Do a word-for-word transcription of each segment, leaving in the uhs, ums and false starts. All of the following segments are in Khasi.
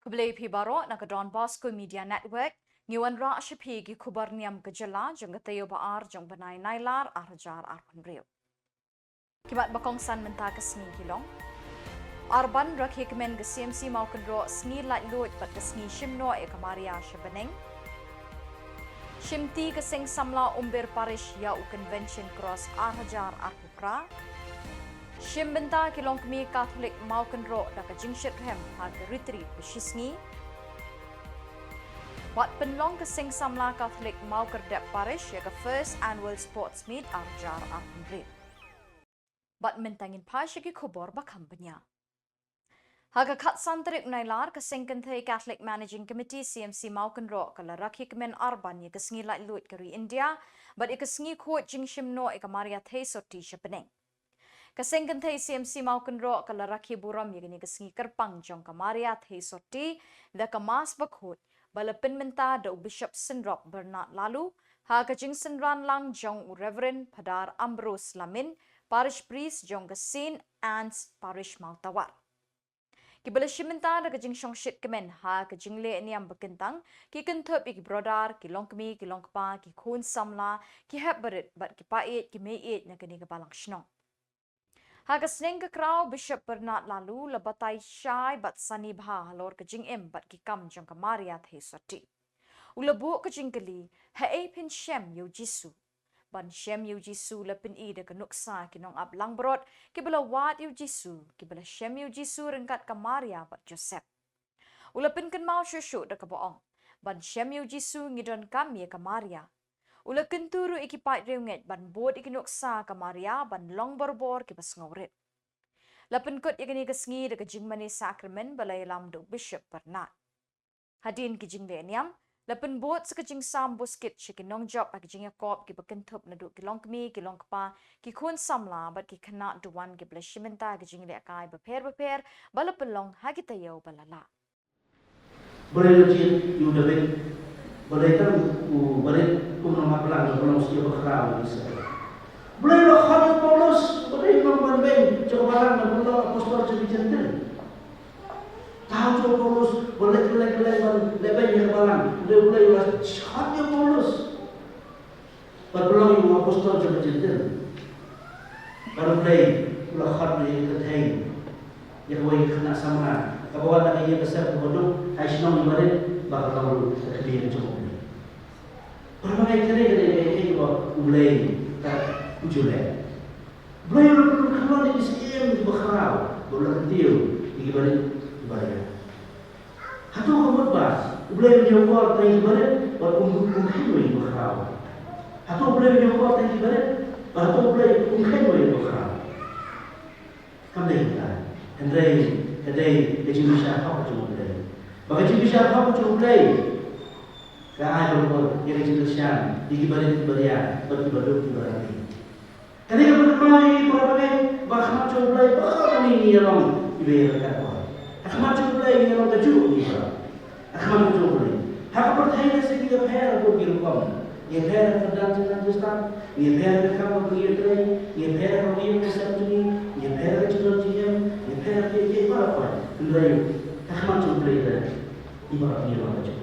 Khublei phi baroh na ka Don Bosco Media Network. Ngi wanrah sha phi ki khubor niam ka jylla jong ka taïew ba ar jong bnai Nailar ar hajar arphew hynriew. Ki mat ba kongsan mynta ka sngi ki long: Arban rakhe kmen ka C M C Mawkynroh sngi laitluid bad ka sngi shim noh ïa ka Maria sha bneng. Shimti ka seng samla Umbir Parish ïa u Convention Cross ar hajar arphew phra. Shim bynta ki longkmie Katholik Mawkynroh da ka jingshitrhem ha ka retreat ba shisngi. Bad pynlong ka seng samla Katholik Mawkyrdep Parish ïa ka First Annual Sports Meet ar hajar arphew hynriew. Bad mynta ngin phai sha ki khubor ba kham bniah. Ha ka khatsan tarik Nailar, ka seng kynthei Catholic Managing Committee C M C Mawkynroh ka la rakhe kmen arban ïa ka sngi laitluid ka ri India bad ïa ka sngi khuid jingshim noh ïa ka Maria Theisotti sha bneng. Ka seng kynthei C M C Mawkynroh ka la rakhe burom ïa kane ka sngi kyrpang jong ka Maria Theisotti da ka Mass bakhuid ba la pynmynta da u Bishop Synrop Bernard Laloo ha ka jingsynran lang jong u Reverend Phadar Ambrose Lamin, Parish Priest jong ka Saint Anne's Parish Mawtawar. Kiba la shim bynta da ka jingshongshit kmen ha ka jingleh niam ba kyntang ki kynthup ïa ki brother, ki longkmie, ki longkpa, ki khun samla, ki hep barit bad ki paid, ki meiieit na kane ka balang shnong. Ha ka sneng ka kraw, Bishop Bernard Laloo la batai shai bad sani bha halor ka jingim bad ki kam jong ka Maria Theisotti. U la buh ka jingkylli, haei phin shem ïa u Jisu? Ban shem ïa u Jisu la pyni da ka nuksa ki nongap langbrot kiba la wad ïa u Jisu, kiba la shem ïa u Jisu ryngkat ka Maria bad Joseph. U la pynkynmaw shuh shuh da kaba ong, ban shem ïa u Jisu ngi donkam ïa ka Maria. U la kyntu ruh ïa ki paid riewngeit ban bud ïa ki nuksa ka Maria ban long barabor kiba sngewrit. La pynkut ïa kane ka sngi da ka jingmane sakramen ba la ïalam da u Bishop Bernard. Hadien ki jingleh niam, la pynbud sa ka jingsam buskit sha ki nongjop ha ki jingïakop kiba kynthup naduh ki longkmie, ki longkpa, ki khun samla bad ki khynnah duwan kiba la shim bynta ha ki jinglehkai bapher bapher ba la pynlong ha ki taïew ba la lah. Balei la jied ïa u David? Balei tang u barit kum nonghap balang, la pynlong sha ki bakhraw Israel? Balei la khot ïa u Paulus, balei u nongbanbeiñ jong ka balang, la pynlong apostol jong ki Jentil? Tang ïa u Paulus, balei, balei, balei ban lehbeiñ ïa ka balang? Balei, balei la khot ïa u Paulus? Bad pynlong ïa u apostol jong ka Jentil. Bad U Blei u la khot ïa ka kynthei, ïa kawei ka khynnah samla kaba wan na ka ïing ka sem kaba duk ha shnong ibarit ba ka long ruh ka kmie ka jong U Blei. Bad ma nga ïa kane ka dei kaei kaei kaba U Blei u ju leh. U Blei u la pynkhlan ïa ki syiem kiba khraw bad u la kyntiew ïa kiba rit kiba rit. Hato ka mut ba U Blei un ïakor tang ïa kiba rit bad um, um kheiñ ïa kiba khraw? Hato U Blei un ïakor tang ïa kiba rit bad hato U Blei um kheiñ ïa kiba khraw? Kam dei kata. Hynrei ka dei ka jingbishar hok ka jong U Blei. Ba ka jingbishar hok ka jong U Blei ka ai barabor ïa ka jingkyrshan ïa kiba rit kiba ria bad kiba duk kiba rangli. Kane ka pynkynmaw ïa ngi para bangeit ba ha khmat jong U Blei baroh ngi ngi ïalong kiba ïaleh ka por. Ha khmat jong U Blei ngi ïalong kajuh ngi baroh. Ha khmat jong U Blei, ha ka pyrthei ngi shu ïapher ha ki rukom. Ngi ïapher ha ka kyrdan jingïalang jingstad, ngi ïapher ha ka kam kaba ngi ïatrei, ngi ïapher ha ka ïing ka sem jong ngi, ngi ïapher ha ka jingdon jingem, ngi ïapher ha kiei kiei baroh. Hynrei ha khmat jong U Blei ngi baroh ngi ïalong kajuh.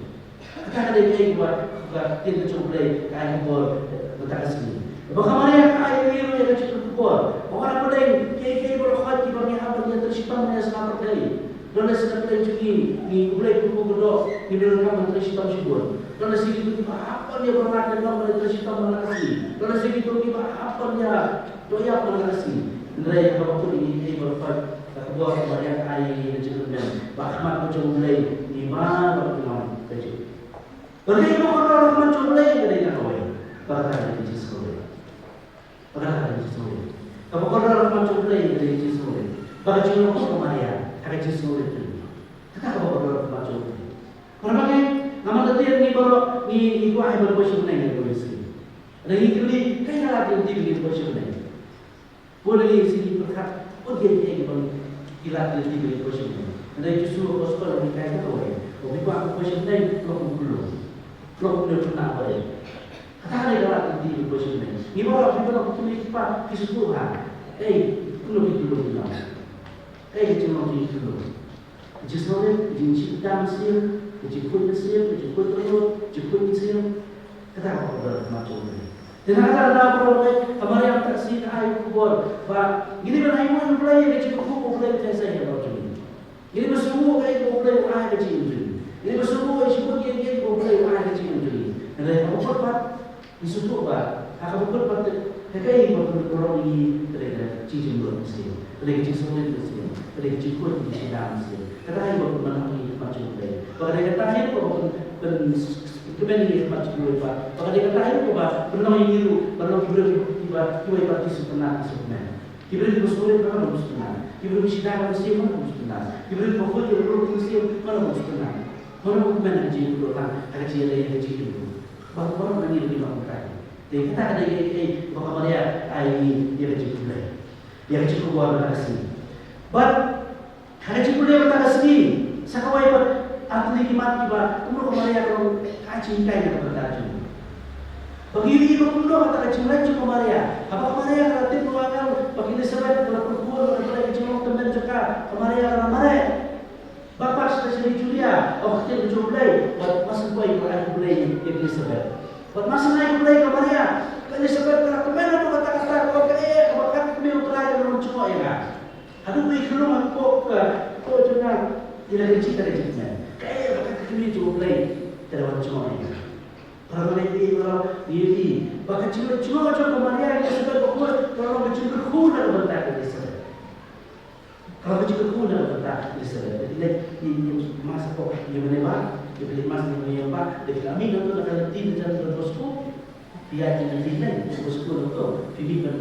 Kata ka dei kaei kaba ka ktien ka jong U Blei ka ai ka bor mynta ka sngi. Ba ka Maria ka ai ïa ngi ruh ïa ka jingkyrkhu bor. Ba wat la pdeng kiei kiei baroh kiba ngi hap ban ïatrei shitom ïa sla pyrthei. Lane sla pyrthei jong ngi, ngi U Blei u kyrkhu kyrdoh, ngi donkam ban trei shitom shibun. Lane sla kito kiba hap ban ïa byrngat ban ïatrei shitom man la ka sngi. Lane sla kito kiba hap ban ïa doh ïap man la ka sngi. Hynrei haba put ïa kiei kiei baroh, ka bor ka Maria ka ai ïa ngi ka jingkyrmen. Ba ha khmat ka jong U Blei ngi baroh ngi long kajuh. Bad kaei kaba kordor ha khmat jong U Blei ka dei tang kawei. Ba kata ka dei ka jingsngewrit. Ba kata ka dei ka jingsngewrit. Kaba kordor ha khmat jong U Blei ka dei ka jingsngewrit. Ba ka jinglong ka Maria ha ka jingsngewrit ka dei. Kata kaba kordor ha khmat jong U Blei. Para bangeit, namar kata ngi baroh ngi, ngi kwah ban poi sha bneng ha kawei ka sngi. Lada ngi kylli, kaei ka lad lynti ba ngin poi sha bneng? Bun na ngi shu pyrkhat, bun kiei kiei kiba ki lad lynti ba ngin poi sha bneng. Hynrei Jisu apostol u la hikai kawei, ba phi kwah ban poi sha bneng, lok kum u khyllung, lok kum une u khynnah barit. Kata ka dei ka lad lynti ba ngin poi sha bneng. Ngi baroh, phi baroh, phi kmie phi kpa, phi sngewthuh ha. Ei, kumno ki khyllung ki long? Ei, ka jinglong ki khyllung. Ka jingsngewrit, ka jingshim mynsiem, ka jingkhuid mynsiem, ka jingkhuid ryngkat, ka jingkhuid mynsiem. Kata ka khubor ha khmat jong U Blei. Te na kata ka daw, ka Maria mynta ka sngi ka ai ka khubor ba ngi dei ban ai nguh ïa U Blei ïa ka jingkyrkhu ba U Blei u trei ha ka bor jong ngi. Ngi dei ban sngewthuh ïa ka, ba U Blei u ai ka jingim jong ngi. Ngi dei ban sngewthuh ïa ka jingim jong ngi, ba U Blei u ai ka jingim jong ngi. Hynrei ha kaba kut pat, ngi sngewthuh ba ha kaba kut pat, te kaei ba pynlong ïa ngi, te dei ka jingjemnud mynsiem, te dei ka jingsngewrit mynsiem, te dei ka jingkhuid jingshida mynsiem. Kata hi ba pynmynhok ïa ngi ha khmat jong U Blei. Ba ka dei kata hi ba pyn, pyn, pynkmen ïa ngi ha khmat jong U Blei. Ba ka dei kata hi ba pynlong ïa ngi ruh ban long ki briew kiba, kiba, kiba sngewtynnat, kiba sngewkmen. Ki briew kiba sngewrit, mano ba sngewtynnat? Ki briew kiba shida mynsiem, mano ba sngewtynnat? Ki briew kiba khuid ïa ka rukom mynsiem, mano ba sngewtynnat? Mano ba kmen ha ka jingim, ha ka jingïaleh, ha ka jingim? Ba, ba, ba ngi ruh ngi long kumta. Te kata ka dei kaei ba ka Maria ai ïa ka jingkhublei, ïa ka jingkhublei mynta ka sngi. Bad ha ka jingkhublei mynta ka sngi, sa kawei pat, ar tylli ki mat kiba kumno ka Maria ka long ka jinghikai na ka bynta jong ngi. Ba ngi ïohi ba kumno kata ka jingleit jong ka Maria, haba ka Maria ka la tip ïa u angel ba ka Elisabet ka la pyrkhat, ka la pyrkhat ïa ka jinglong tymmen jong ka, ka Maria ka la mareh. Bad pat sha Judea, ha ka ktien jong U Blei, bad mar syn kawei ka la ai khublei ïa ka Elisabet. Bad mar syn ai khublei ka Maria, ka Elisabet ka la kmen haduh katta katta, ka ong, kaei kaba ka kmie U Trai ka la wan jngoh ïa nga. Haduh ba i khyllung ha ka kpoh, ka kpoh jong nga, i la kynjih da ka jingkmen. Kaei kaba ka kmie jong U Blei ka la wan jngoh ïa nga. Para bangeit, para bangeit, ïa, ïa, ba ka jingleit jngoh jong ka Maria ïa ka Elisabet bakhuid ka long ka jingkyrkhu na ka bynta ka Elisabet. Ka long ka jingkyrkhu na ka bynta ka Elisabet. Leit, ïa, ïa, mass hapoh ïingmane bah, ïa, leit mass ïingmane bah, leit la mih nangto na ka lynti na jan Don Bosco. Phi ïaid na ka lynti Don Bosco nangto, phi mih ban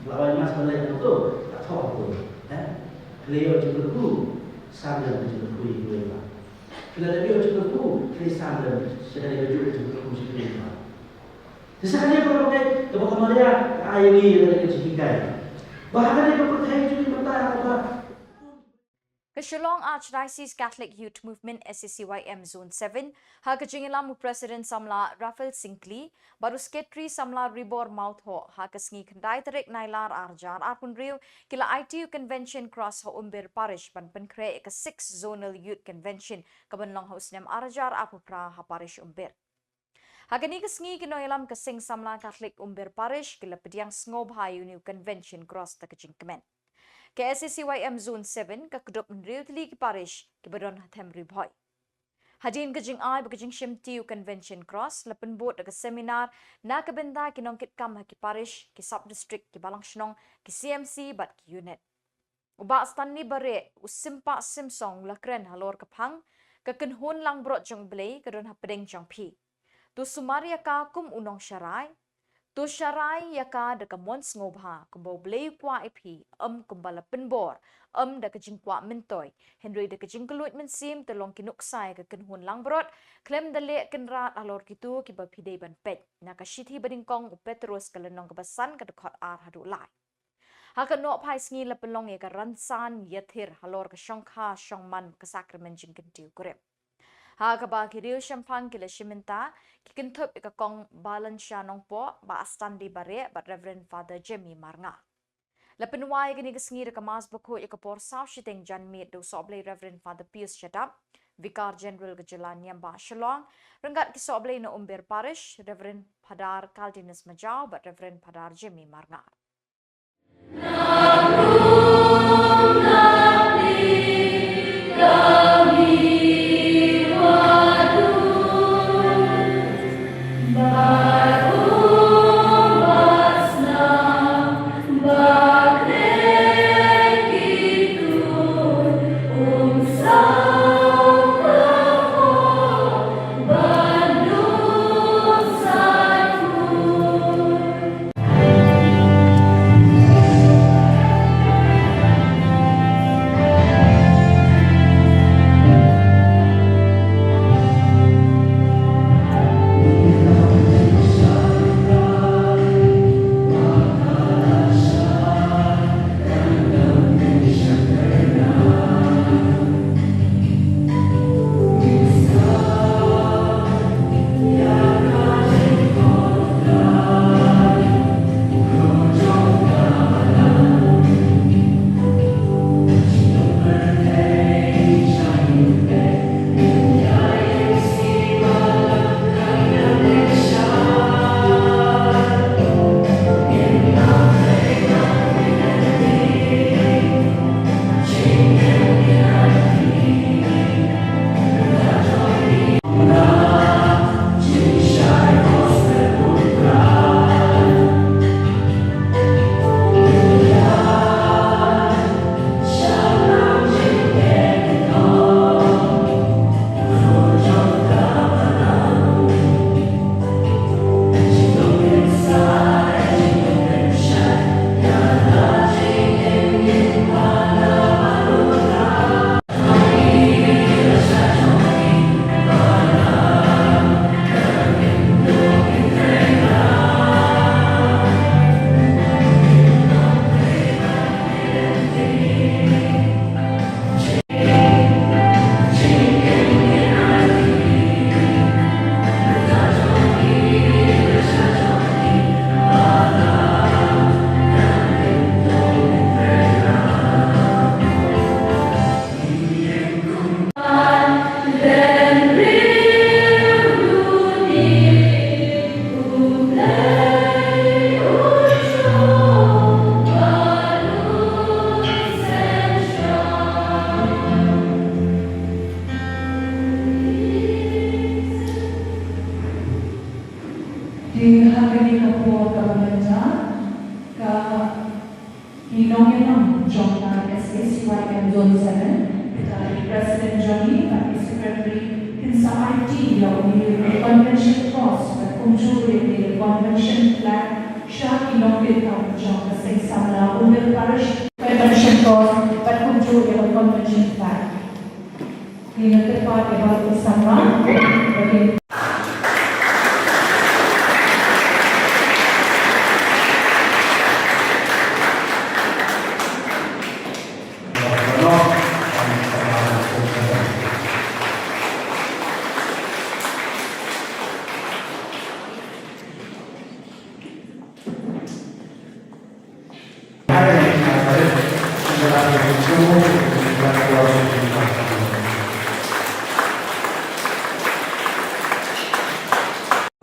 la wai mass ban leit nangto, ka thoh nangto. Eh? Khlem ïoh jingkyrkhu, sam lem ka jingkyrkhu ïa kiwei pat. Phi la dep ïoh jingkyrkhu, phi sam lem sha kane kajuh ka jingkyrkhu sha kiwei pat. Te sa kane, para bangeit, kaba ka Maria ka ai ïa ngi ïa kane ka jinghikai. Ba ha kane ka pyrthei jong ngi mynta ha kaba Ka Shillong Archdiocese Catholic Youth Movement, S A C Y M Zone seven, ha ka jingïalam u President Samla Raphael Syngkli bad u Secretary Samla Ribor Mawthoh, ha ka sngi khyndai tarik Nailar ar hajar arphew hynriew, ki la aiti u Convention Cross ha Umber Parish ban pynkhreh ïa ka Sixth Zonal Youth Convention kaban long ha u snem ar hajar arphew phra ha Parish Umber. Ha kane ka sngi, ki nongïalam ka Seng Samla Catholic Umber Parish ki la pdiang sngewbha ïa une u Convention Cross da ka jingkmen. Ka S A C Y M Zone seven ka kdup hynriew tylli ki parish kiba don ha Them Ri Bhoi. Hadien ka jingai bad ka jingshimti u Convention Cross, la pynbud da ka seminar na ka bynta ki nongkitkam ha ki parish, ki sub-district, ki balang shnong, ki C M C bad ki unit. U Bah Stanley Bareh, u Simpah Simsong, u la kren halor ka phang, ka kynhun langbrot jong U Blei ka don hapdeng jong phi. To sumar ïa ka kum u nongsharai. To sharai ïa ka da ka mon sngewbha, kumba U Blei u kwah ïa phi, ym kumba la pynbor, ym da ka jingkwah myntoi, hynrei da ka jingkylluid mynsiem, to long ki nuksa ïa ka kynhun langbrot, khlem da leh kynrad halor kito kiba phi dei ban peit. Na ka shithi banyngkong u Petros, ka lynnong kaba san, ka dkhot ar haduh lai. Ha ka nohphai sngi la pynlong ïa ka rynsan ïathir halor ka shongkha shongman ka sakramen jingkyntiew kurim. Ha kaba ki riew shemphang ki la shim bynta, ki kynthup ïa ka Kong Balansha Nongpoh, Bah Stanley Bareh bad Reverend Father Jemmy Marngar. La pynwai ïa kane ka sngi da ka Mass bakhuid ha ka por saw shiteng janmiet da u Sohblei Reverend Father Pius Shadap, Vicar General ka Jylla Niam Bah Shillong, ryngkat ki Sohblei na Umber Parish, Reverend Phadar Caldinus Majaw bad Reverend Phadar Jemmy Marngar. Por ka ban mynta ka ki nongïalam jong ka S A C Y M Zone seven, kita ki president jong ngi bad ki secretary kin sa aiti ïa u convention cross bad kumjuh ïa ki convention flag sha ki nongkit kam jong ka seng samla Umber Parish convention cross bad kumjuh ïa ka convention flag. Ngi nga kyrpad ïa baroh ki samla.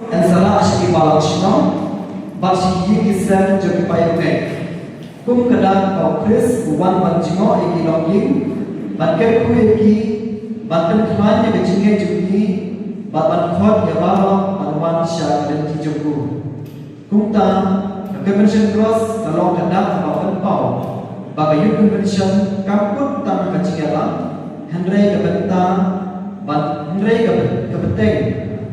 Yn sa lah sha ki balang shnong bad sha ki ïing ki sem jong ki paidbah. Kum ka dak ba u Khrist u wan ban jngoh ïa ki longïing, ban kyrkhu ïa ki, ban pynkhlaiñ ïa ka jingngeit jong ki, bad ban khot ïa baroh ban wan sha ka lynti jong u. Kumta, ka Convention Cross ka long ka dak ba pynpaw ba ka Youth Convention kam kut tang ka jingïalang, hynrei ka bynta ban, hynrei ka byn-, ka bteng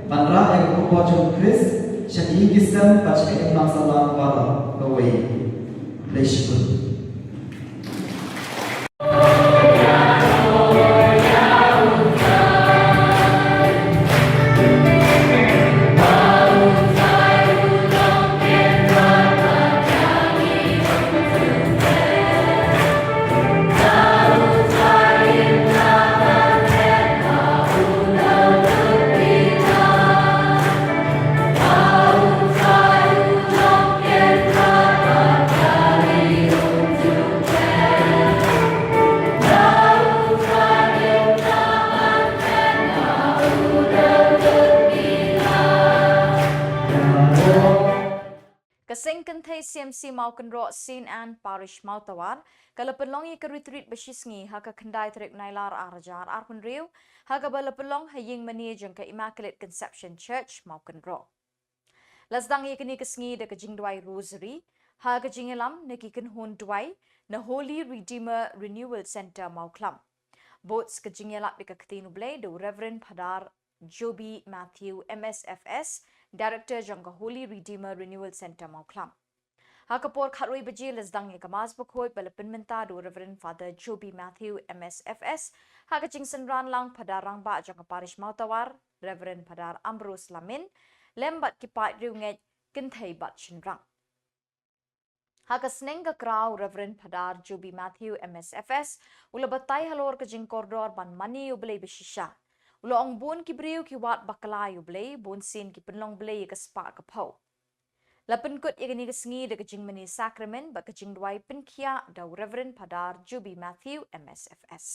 ban rah ïa ka khubor jong u Khrist sha ki ïing ki sem bad sha ka imlang sahlang baroh kawei. Khublei shibun. Ka seng kynthei C M C Mawkynroh Saint Anne Parish Mawtawar ka la pynlong ïa ka retreat ba shisngi ha ka khyndai tarik Nailar ar hajar arphew hynriew ha kaba la pynlong ha ïing mane jong ka Immaculate Conception Church Mawkynroh. La sdang ïa kane ka sngi da ka jingduwai Rosary ha ka jingïalam na ki kynhun duwai na Holy Redeemer Renewal Centre Mawkhlam. Bud sa ka jingïalap ïa ka ktien U Blei da u Reverend Phadar Joby Matthew M S F S, Director jong ka Holy Redeemer Renewal Centre Mawkhlam. Ha ka por khatwei baje la sdang ïa ka Mass Bakhuid ba la pynmynta da u Reverend Father Joby Matthew M S F S, ha ka jingsynran lang Phadar Rangbah jong ka Parish Mawtawar, Reverend Phadar Ambrose Lamin, lem bad ki paid riewngeit, kynthei bad shynrang. Ha ka sneng ka kraw, Reverend Phadar Joby Matthew M S F S u la batai halor ka jingkordor ban mane ïa U Blei ba shisha. U la ong bun ki briew ki wad bakla ïa U Blei, bun sien ki pynlong blei ïa ka spah ka phew. La pynkut ïa kane ka sngi da ka jingmane sakramen bad ka jingduwai pynkhiah da u Reverend Phadar Joby Matthew M S F S.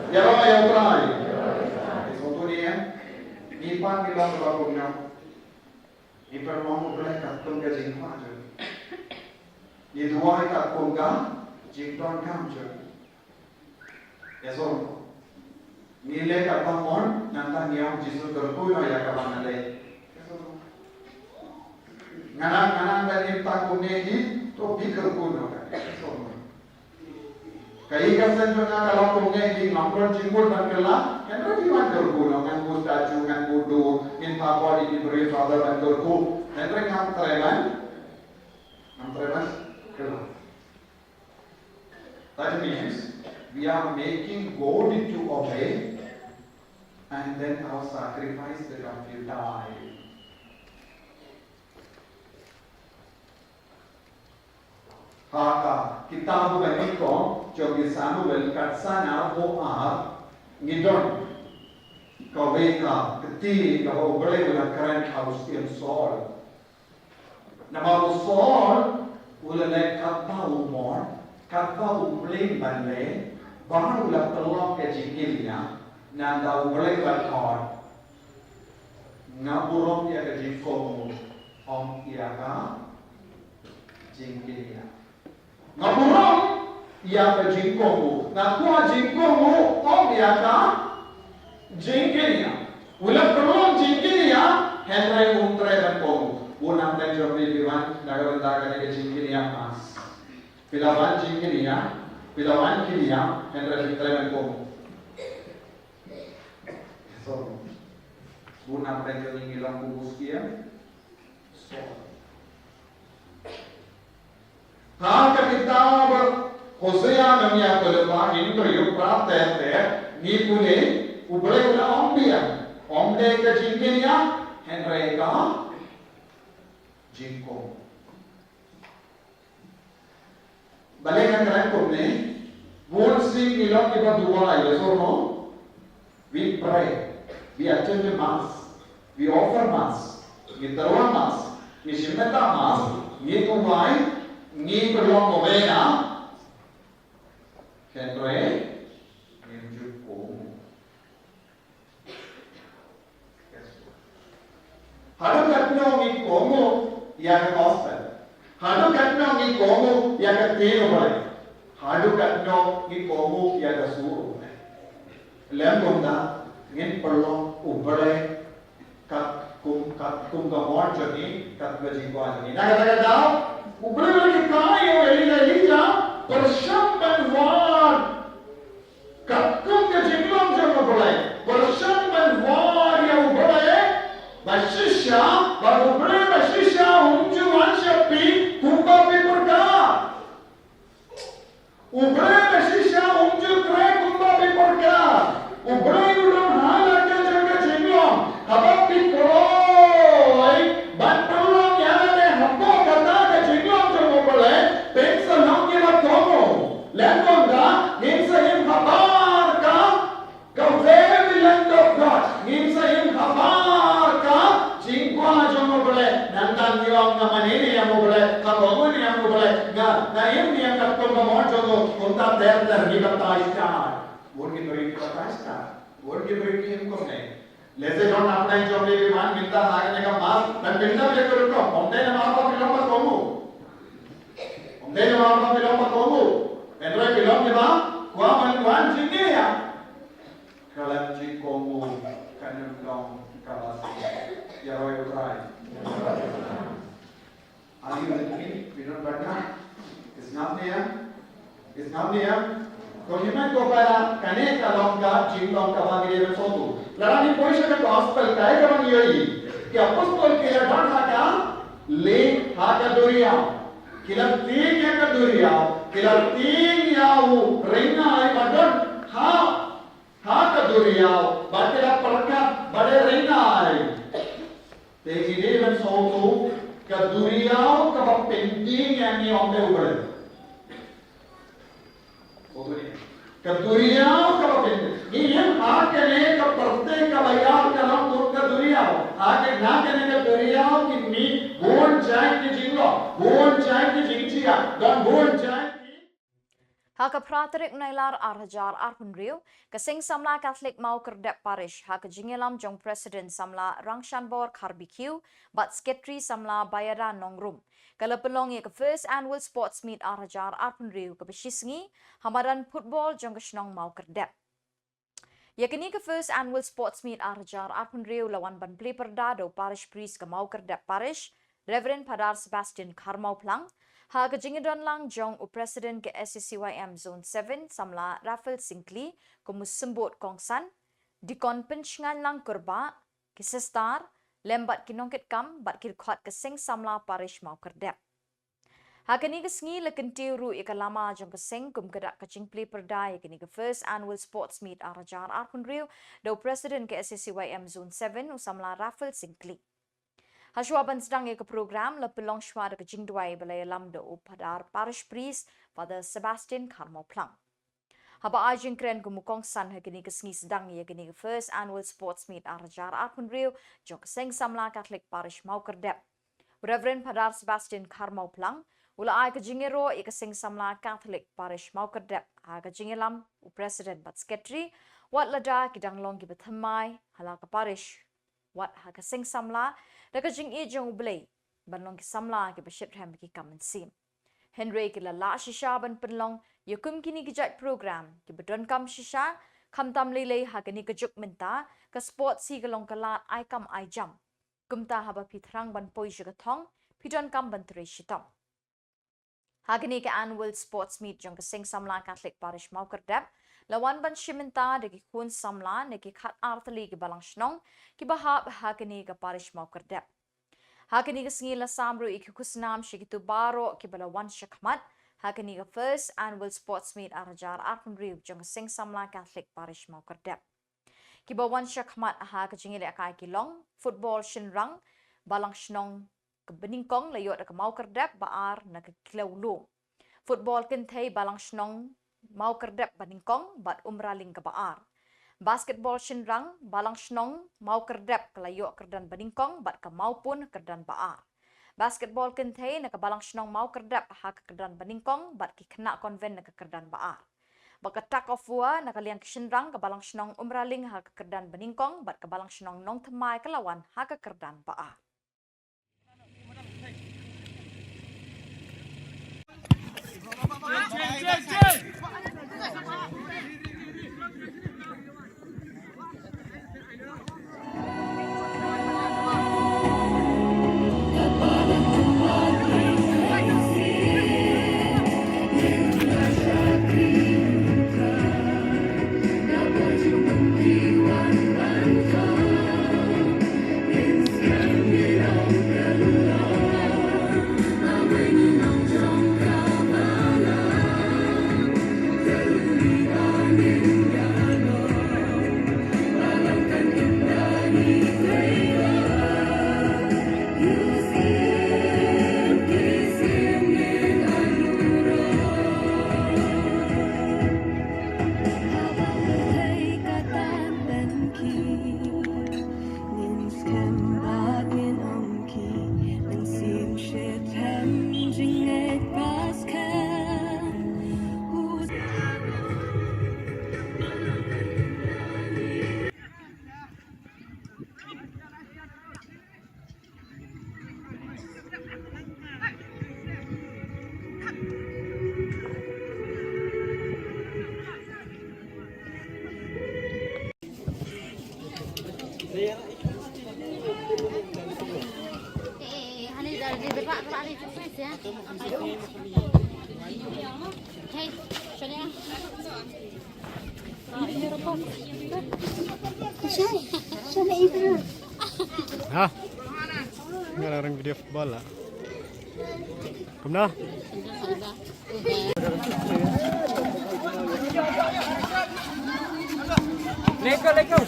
Ïaroh ïa U Trai. Sngewthuh ne em? Ngi pat ngi long kaba kumno? Ngi pynlong U Blei katkum ka jingkwah jong ngi. Ngi duwai katkum ka jingdonkam jong ngi. Ïa sngewthuh. Ngi leh katba mon, nangta ngi ong Jisu kyrkhu noh ïa kaba nga leh. Ïa sngewthuh. Nga nang, nga nang ban im tang kumne hi, to phi kyrkhu noh ka. Ïa sngewthuh. Ka ïing ka sem jong nga ka long kumne hi, ngam don jingmut ban kylla, ngan ruh phi wan kyrkhu noh, ngan mut ta ju, ngan mut dur, ngin phabor ïa ki briew Father ban kyrkhu. Hynrei ngam treh ban, ngam treh ban kylla. That means we are making God to obey and then our sacrifice become futile. Ha ka kitab ba nyngkong jong ki Samuel khatsan arphew ar ngi don kawei ka kti kaba U Blei u la kren ha u syiem Saul. Namar u Saul u la leh katba u mon, katba u mlien ban leh, bad u la pynlong ka jingkyllia, nangta U Blei u la ong, nga burom ïa ka jingkohnguh, ym ïa ka jingkyllia. Nga burom ïa ka jingkohnguh, nga kwah jingkohnguh, ym ïa ka jingkyllia. U la pynlong jingkyllia, hynrei um treh ban kohnguh. Na ka bynta kane ka jingkynnoh mass. Phi la wan jingkynnoh, phi la wan kynnoh, hynrei phi trei ban kum. So, bun hapdeng jong ngi ngi long kum u Skia. So. Ha ka kitab Hosea nong ïa ka lypa hynriew phra ter ter ngi pule, U Blei u la ong biang, ym dei ka jingkynnoh, hynrei ka jingkum. Balei nga kren kumne? Bun sien ngi long kiba duwai, yes or no? We pray, we attend the mass, we offer mass, ngi tyrwa mass, ngi shim bynta mass, ngi duwai, ngi pynlong novena, hynrei ngim ju kum. Haduh katno ngi kohnguh ïa ka gospel? Haduh katno ngi kohnguh ïa ka ktien U Blei? Haduh katno ngi kohnguh ïa ka sur U Blei? Lem kumta ngin pynlong U Blei kat kum, kat kum ka mon jong ngi, kat ka jingkwah jong ngi. Na kata ka daw, U Blei u la hikai ïa u Elijah, Elijah, pyrshang ban wad katkum ka jinglong jong U Blei. Pyrshang ban wad ïa U Blei ba shisha, ba U Blei ba shisha um ju wan sha phi kumba phi pyrkhat. U Blei ba shisha um ju trei kumba phi pyrkhat. U Blei u don ha la ka jong ka jinglong. Haba phi kloi ban pynlong ïa lade hapoh kata ka jinglong jong U Blei, phin sa long kiba kohnguh. Lem kumta, ngin sa im habar ka, ka very land of God. Ngin sa im habar ka jingkwah jong U Blei. Nangta ngi ong, nga mane ne ïa U Blei, nga kohnguh ne ïa U Blei, nga, nga im ne ïa katkum ka mon jong u. Kumta ter ter ngi baptize stad. Bun ki briew ki baptize stad. Bun ki briew ki im kumne. Lehse don hapdeng jong phi kiba wan mynta ha kane ka mass, ban pyndap ïa ka rukom. Ym dei namar ba phi long ba kohnguh. Ym dei namar ba phi long ba kohnguh. Hynrei phi long kiba kwah ban wan jingïa. Ka lad jingkohnguh kan ym long kaba sniew. Ïaroh ïa U Trai. Are you with me? Phi don bad nga? Is ngam ne em? Is ngam ne em? To ngi mut ko para kane ka long ka jinglong kaba ngi dei ban sngewthuh. Lada ngi poi sha ka gospel kaei kaba ngi ïohi. Ki apostol ki la don ha ka lake, ha ka duriaw. Ki la tieng ïa ka duriaw, ki la tieng ïa u ringai ba don ha, ha ka duriaw, bad ki la pyrkhat ba dei ringai. Te ngi dei ban sngewthuh, ka duriaw kaba pyntieng ïa ngi ym dei U Blei. Ka duriaw kaba pyntieng. Ngi im ha kane ka pyrthei kaba ïar ka long kum ka duriaw. Ha kane, ha kane ka duriaw ki mih bun jait ki jinglong, bun jait ki jingjia, don bun jait ki Ha ka phra tarik Nailar ar hajar arphew hynriew, ka Seng Samla Katholik Mawkyrdep Parish, ha ka jingïalam jong President Samla Rangshanbor Kharbikiew bad Secretary Samla Bayada Nongrum, ka la pynlong ïa ka First Annual Sports Meet ar hajar arphew hynriew kaba shisngi ha madan football jong ka shnong Mawkyrdep. Ïa kane ka First Annual Sports Meet ar hajar arphew hynriew la wan ban plie pyrda da u Parish Priest ka Mawkyrdep Parish, Reverend Phadar Sebastian Kharmawphlang, ha ka jingïadon lang jong u President ka S A C Y M Zone seven, Samla Raphael Syngkli, kum u symbud kongsan, Deacon Pynshngaiñ Langkurbah, ki Sister, lem bad ki nongkitkam bad ki dkhot ka Seng Samla Parish Mawkyrdep. Ha kane ka sngi la kyntiew ruh ïa ka lama jong ka seng kum ka dak ka jingplie pyrda ïa kane ka First Annual Sports Meet ar hajar arphew hynriew da u President ka S A C Y M Zone seven, u Samla Raphael Syngkli. Hashwa ban sdang ïa ka program, la pynlong shwa da ka jingduwai ba la ïalam da u Phadar Parish Priest, Father Sebastian Kharmawphlang. Haba ai jingkren kum u kongsan ha kane ka sngi sdang ïa kane ka First Annual Sports Meet ar hajar arphew hynriew jong ka Seng Samla Katholik Parish Mawkyrdep, u Reverend Phadar Sebastian Kharmawphlang u la ai ka jingïaroh ïa ka Seng Samla Katholik Parish Mawkyrdep ha ka jingïalam u President bad Secretary, wat lada ki dang long kiba thymmai ha la ka parish wat ha ka Seng Samla, da ka jingïeit jong U Blei ban long ki samla kiba shitrhem ki kam mynsiem. Hynrei ki la lah shisha ban pynlong ïa kum kine ki jait program kiba donkam shisha, khamtam lei lei ha kane ka juk mynta ka sports hi ka long ka lad ai kam ai jam. Kumta haba phi thrang ban poi sha ka thong, Phi donkam ban trei shitom. Ha kane ka annual sports meet jong ka Seng Samla Catholic Parish Mawkyrdep la wan ban shim bynta da ki khun samla na ki khat ar tylli ki balang shnong kiba hap ha kane ka parish Mawkyrdep. Ha kane ka sngi la sam ruh ïa ki khusnam sha kito baroh kiba la wan shakhmat ha kane ka first annual sports meet ar hajar arphew hynriew jong ka Seng Samla Catholic Parish Mawkyrdep. Kiba wan shakhmat ha ka jingïalehkai ki long football shynrang, balang shnong kaba nyngkong la ïoh da ka Mawkyrdep, ba ar na ka Khlawlo. Football kynthei, balang shnong Mawkyrdep ba nyngkong bad Umraling kaba ar. Basketball shynrang, balang shnong Mawkyrdep ka la ïoh kyrdan ba nyngkong bad ka Mawpun kyrdan ba ar. Basketball kynthei na ka balang shnong Mawkyrdep ha ka kyrdan ba nyngkong bad ki khynnah convent na ka kyrdan ba ar. Bad ka tug of war na ka liang ki shynrang, ka balang shnong Umraling ha ka kyrdan ba nyngkong bad ka balang shnong Nongthymmai ka la wan ha ka kyrdan ba ar. Ha? Nga larang video football lah. Kumno? Leko, leko.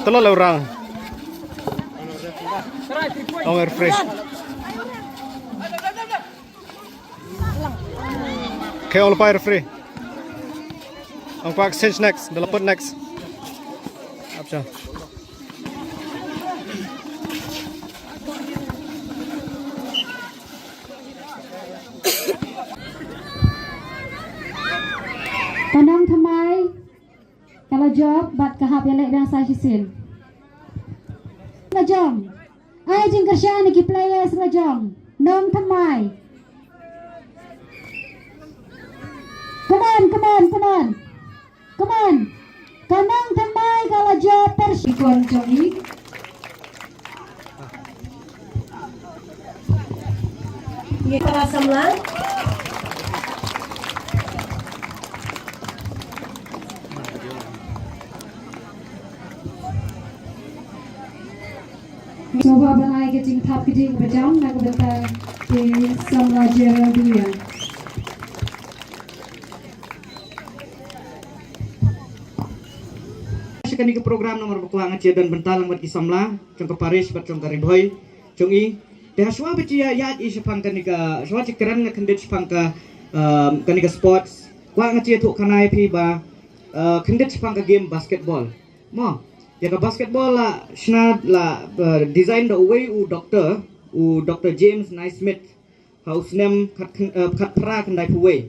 Telur orang. Ong referee. Okay, ong lypa referee. Ong lypa exchange next, da la put next. Ap sha. Ka Nongthymmai ka la jop bad ka hap ïaleh biang sa shisien. Ka jong. Ai jingkyrshan ïa ki players la jong. Nongthymmai. Come on, come on, come on. Come on. Ka Nongthymmai ka la jop per shi kon jong i. Ïa para samla. Sngewbha ban ai ka jingthap kti kaba jam na ka bynta ki samla Gerald Durian. Sha kane ka program namar ba kwah nga jia don bynta lang bad ki samla jong ka parish bad jong ka Ri Bhoi jong i. Te ha shuwa ba jia ïaid i shaphang kane ka, shuwa jia kren nga khyndiat shaphang ka, um, kane ka sports. Kwah nga jia thuh khana ïa phi ba, uh, khyndiat shaphang ka game basketball. Mo, ïa ka basketball la shna la, uh, design da uwei u doctor, u Doctor James Naismith. Ha u snem khat khyn-, eh, khat phra khyndai phew wei.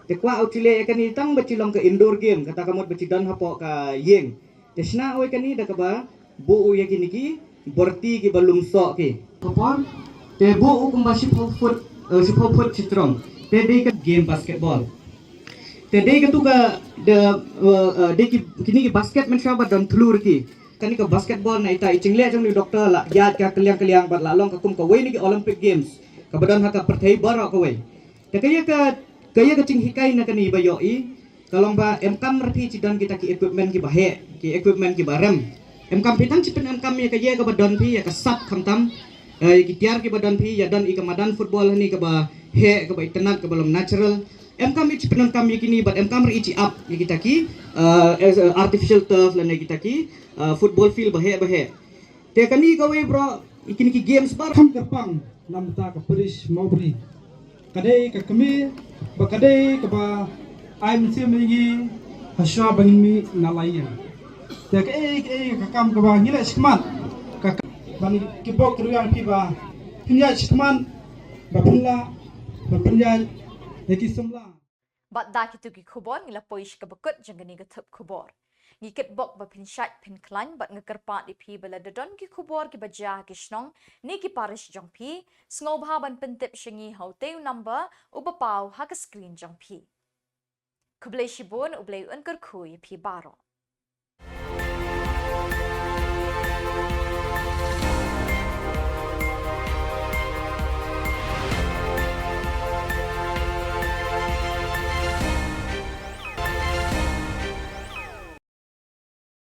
Te kwah u chileh ïa kane tang ba chi long ka indoor game, kata ka mut ba chi don hapoh ka ïing. Te shna u ïa kane da kaba buh u ïa kine ki borti kiba lum soh ki. Ka por, te buh u kumba shiphew foot, eh, shiphew foot shi trong. Te dei ka game basketball. Te dei katu ka De, uh, uh, de ki, kini ki basket mynshuwa ba don thlu ruh ki. Kani ka basketball na ita i jingleh jong ni doctor la ïaid ka kylliang kylliang bad la long ka kum kawei na ki Olympic Games kaba don ha ka pyrthei baroh kawei. Te ka ïa ka, ka ïa ka jinghikai na kani ba ïohi ka long ba em kam ruh phi ju don kita ki equipment kiba heh, ki equipment kiba rem. Em kam phi tang ju pyndonkam ïa ka ïa kaba don phi, ïa ka sap khamtam, eh, ïa ki tiar kiba don phi, ïa don i ka madan football hani kaba heh, kaba itynnad, kaba long natural. Em kam i ju pyndonkam ïa kini bad em kam ruh i ju ap ïa kita ki, eh, as, eh, artificial turf lane kita ki, eh, football field ba heh ba heh. Te kani kawei bro, i kini ki games baroh kham kyrpang na bynta ka parish Mawbri. Ka dei ka kmie ba ka dei kaba ai mynsiem ïa ngi ha shuwa ba ngin mih na la ïing. Te kaei kaei ka kam kaba ngi leh shikmat, ka ka- ban ki bok ki rwiang phi ba phin ïaid shikmat, ba phin lah, ba phin ïaid ïa ki samla. Bad da kitu ki khubor ngi la poi sha kaba kut jong kane ka thup khubor. Ngi kitbok ba phin shait phin khlaiñ bad nga kyrpad ïa phi ba lada don ki khubor kiba jia ha ki shnong ne ki parish jong phi, sngewbha ban pyntip sha ngi ha utei u number uba paw ha ka screen jong phi. Khublei shibun, U Blei un kyrkhu ïa phi baroh.